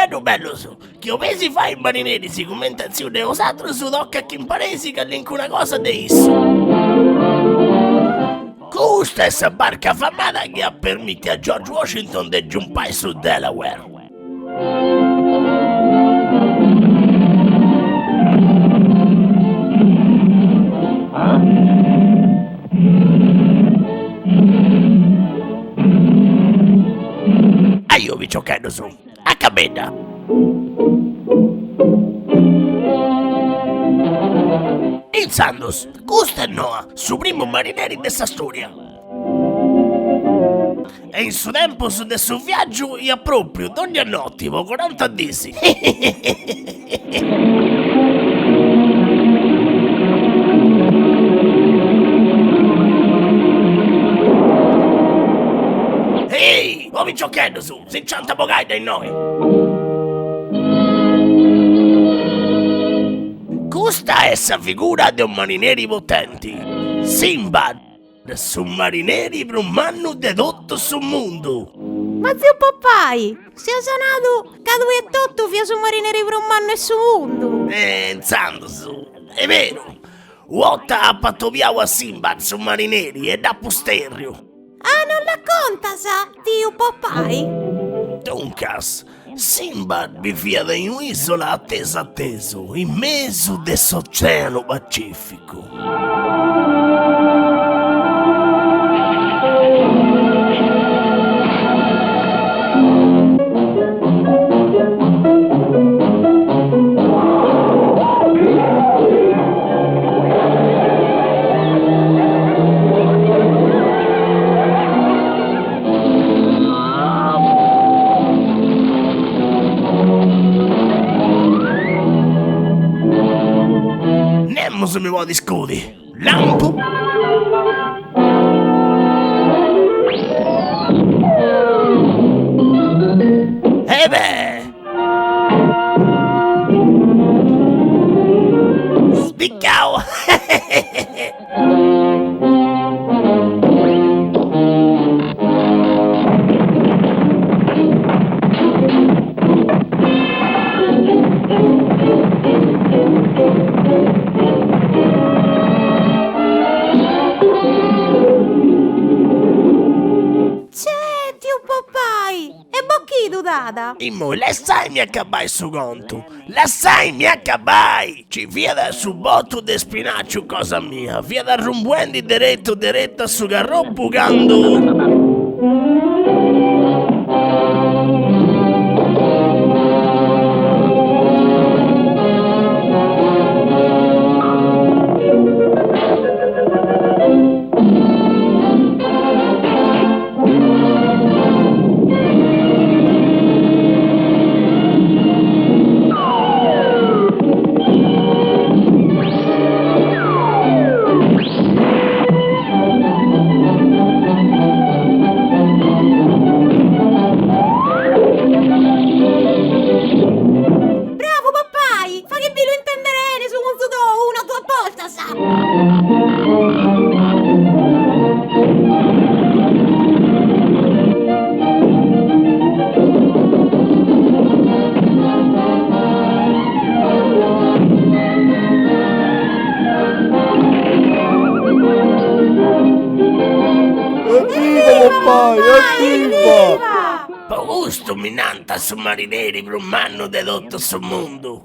Piciocheddu bellus, chi 'oleis fai is marineris cumenti a tziu de 'osatrus tocat chi impareis calincuna cosa de issu. Custa est sa barca famada chi at permìtiu a George Washington de giumpai su Delaware. Ajo piciocheddus, acabedda! Intzandus, custu est Noa, su primu marineri de sa storia. E in su tempus de su viàgiu iat pròpiu dònnia noti po coranta dis. Ehi, o piciocheddus, si nci ant a bogai de innoi! Custa est sa figura de unu marineri potenti, Simbad, su marineri prus mannu de totu su mundu! Ma tziu Popai, si as nadu ca tui etotu fias su marineri prus mannu 'e su mundu! E intzandus, est beru, u' 'orta apu atobiau a Simbad su marineri e dd'apu sterriu. Ah, non la contas, tiu Popai? Duncas, Simbad biviat in un'isola atesu atesu, in mesu de s'Oceanu Pacificu. Nemus mi podit scudi. Lampu! E beh! Spiccau! Cè, tiu Popai! E bochidu t'at? Immoi lassaimi acabai su contu, lassaimi acabai! Ci fiat su botu de spinaciu cosa mia, fiat arrumbuendi deretu deretu a su carropu candu. Bravu Popai! Faghe bilu intendere 'ene su punzu tou una o duas boltas! Evviva Popai, evviva! Po custu mi nant su marineri prus mannu de totu su mundu.